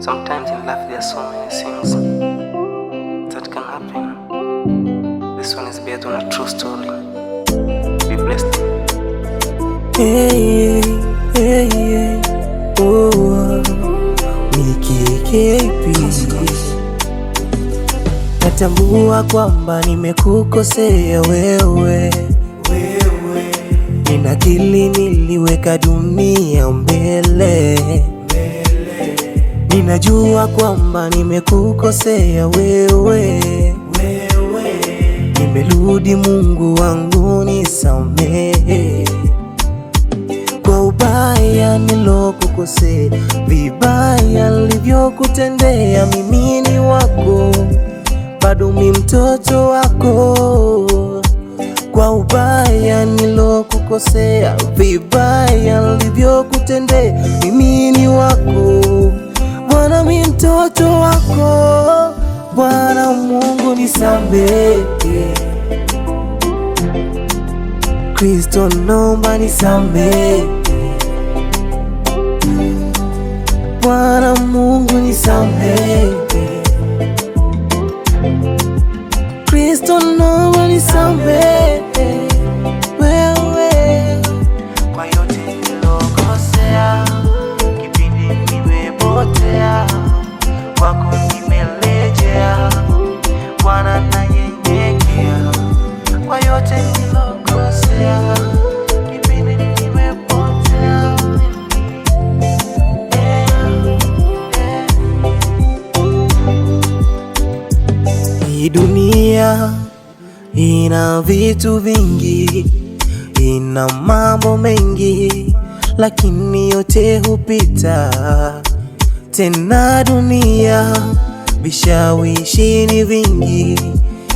Sometimes in life there are so many things that can happen. This one is based on a true story. Be blessed. Hey, hey, hey, oh, Miki KP. Natambua kwamba nimekukosea wewe, ninakiri niliweka dunia mbele. Ninajua kwamba nimekukosea wewe, nimerudi Mungu wangu nisamehe kwa ubaya nilokukosea, vibaya nilivyokutendea. Mimi ni wako, bado mi mtoto wako. Kwa ubaya nilokukosea, vibaya nilivyokutendea, mimi ni wako Bwana, mi mtoto wako. Bwana Mungu nisamehe, Kristo naomba nisamehe, Bwana Mungu nisamehe, Kristo naomba nisamehe wewe kwa yote nilokosea, kipindi nimepotea, kwako nimerejea, Bwana nanyenyekea, kwa yote nilokosea, kipindi nimepotea. Hii dunia ina vitu vingi, ina mambo mengi, lakini yote hupita. Tena dunia vishawishi ni vingi,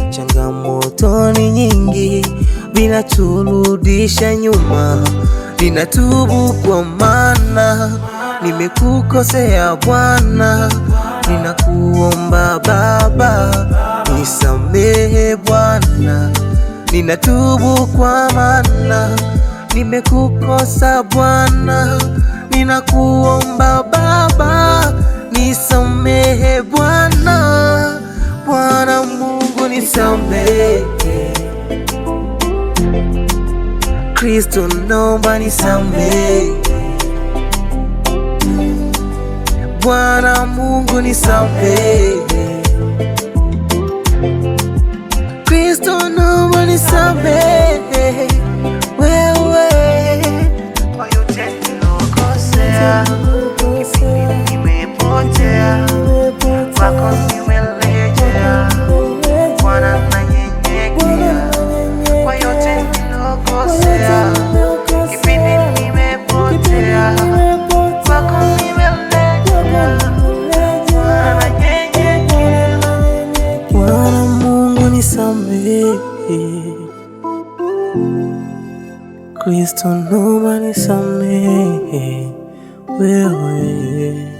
changamoto ni nyingi, vinaturudisha nyuma. Ninatubu kwa maana nimekukosea Bwana, ninakuomba Baba nisamehe Bwana, ninatubu kwa maana nimekukosa Bwana, ninakuomba Baba nisamehe Bwana, Bwana Mungu nisamehe, Kristo naomba nisamehe, Bwana Mungu nisamehe, Kristo naomba nisamehe wewe kwa yote nilokosea, kipindi nimepotea, kwako nimerejea, Bwana nanyenyekea, kwa yote nilokosea, kipindi nimepotea, kwako nimerejea, Bwana nanyenyekea. Bwana Mungu nisamehe, Kristo naomba nisamehe wewe.